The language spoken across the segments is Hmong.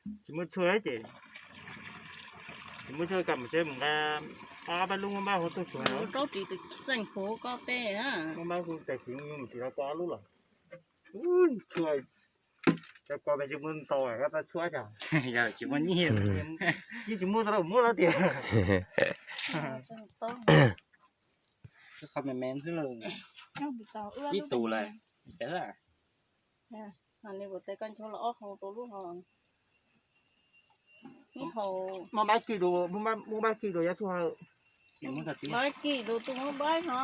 Tsis muaj tshuaj ces, tsis muaj tshuaj kam mus tsev mus nqa ob peb lub muab npaj hauv tuaj tsuag. Rau ris tus txeej puv koj tej na. Muab npaj hu tais txiv mus ris los tau ob lub los. Tshuaj, cov ko me tsis muaj ntau koj tau tshuaj cas. Yog tsis muaj nyiaj, yeej tsis muaj tau muab lawm tiag. Qhov me me xwb lawm. Ib tus lawm. Muab npab kis rau, muab npab kis rau yav tshuaj. Npab kis rau tus muab npab ho.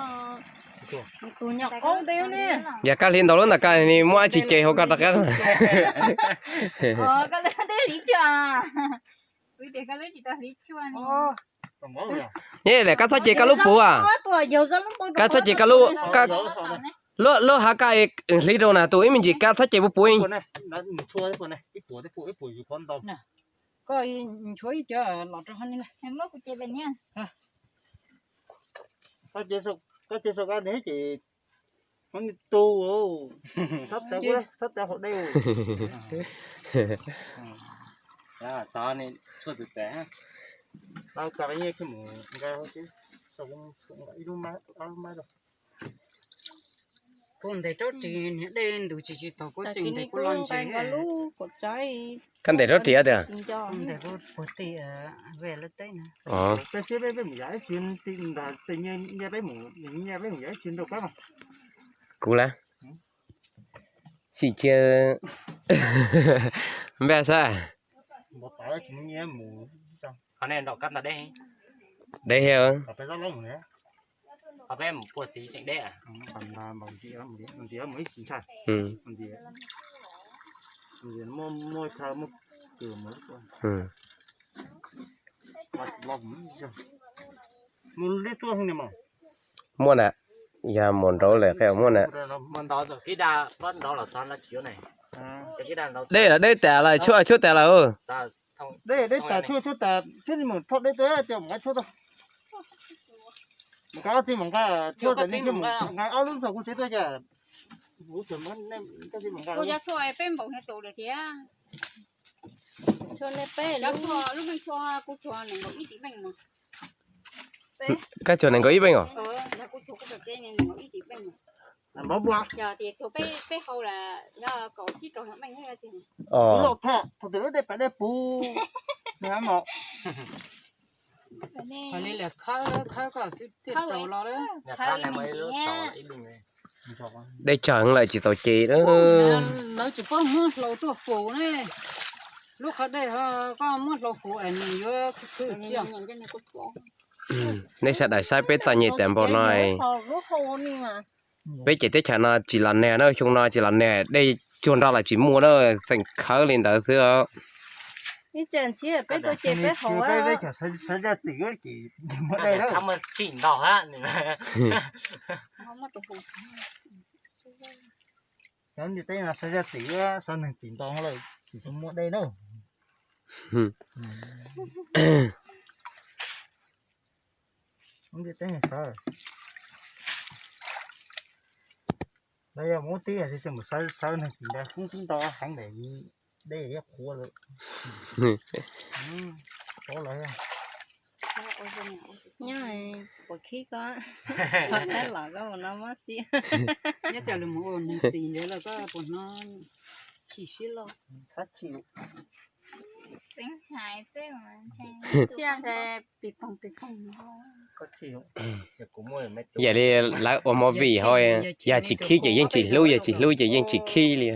Tus nyuam qoob tiag ne. Yog koj hliv ntau lub ntawm koj, nws muab dab tsi ces hauv koj rov qab. Nyob li koj txhob ces koj lub puv as. Koj txhob ces koj lub, lub hav koj hliv rau na tus ib me ntsis koj txhob ces puv puv. Koj nchuav ib co los rau hauv ni. Koj ces sau koj ces, hov ni tu, txhob tav, txhob tav hauv dej. Txhob ni tshuaj tus tav. Tau koj nyiaj khib mus nqa, ib lub mab, ob lub mab rau. Kuv ntes rab ris niag dej ntws tsis tsis tau kuv tseem ntes kuv los ntses. Koj ntes rab ris tiag? Ntes kuv puag tim ve lawv teb na. Peb siab peb mus yav ib tsi nram tej nyiaj peb mus, nyiaj peb mus yav ib tsi nrau kab mas. Kuv lawm. Sim cia npaj xwb. Qhov nej nrau kab ntag deb. Deb thiab. Qhov peb mus puag tid tseem deb. Muaj na, yog mus nraud lawm qhia muaj na. Deb los deb tas lawm, tshuaj tshuaj tas lawm. Deb tas tshuaj tshuaj tas, thiab mus thauj deb tas, mus nqa tshuaj tau. Mus nqa ob txij mus nqa tshuaj tas, nqa ob lub txog kuv tsev tuaj cas. Kuv cov tshuaj peb npaum no tus lawm tiag. Cov tshuaj lub meej tshuaj kuv tshuaj nees nkaum ib tsis meej mas. Koj tshuaj nees nkaum ib meej os? Yog tias tshuaj peb hau lawm yog kaum tsib rau meej. Loj tham thaum twg lub dej pam dej puv. Li lawm khawb khawb koj xwb thiaj rau los lawm. Dej tsawg lawm tsis tau ces. Lawv tsis paub muab hlau tuaj pum ne. Lub qhov dej ho koj muab hlau pum es nws yuav khwb khwb. Nej sawv daws saib peb txom nyem tas npaum no. Peb ces teb chaws no tsis los nag na, xyoo no tsis los nag, dej tsuag nrog los tsis muaj na, tseem khawb li ntawd xwb. Ib tsam ntsib peb tuaj ces peb haus. Cov niam teb no sawv zaj txim, sawv neeg txim ntau lawm tsis tau muaj dej na. Niam teb sawv, lawv yog muab tib sawv neeg txim ntau, kub tib ntau heev ntawm dej liab qhuav lawm. Nyob puas khib koj, tab los koj mus no mob siab. Nyob tsam lus mus ua neeg txim ntawd los koj puas hnov chim siab loj? Siab ntshe pis poog pis poog. Yam li lawv ua movie ho, yog tsis khib ces yeej tsis hlub, yog tsis hlub ces yeej tsis khib li.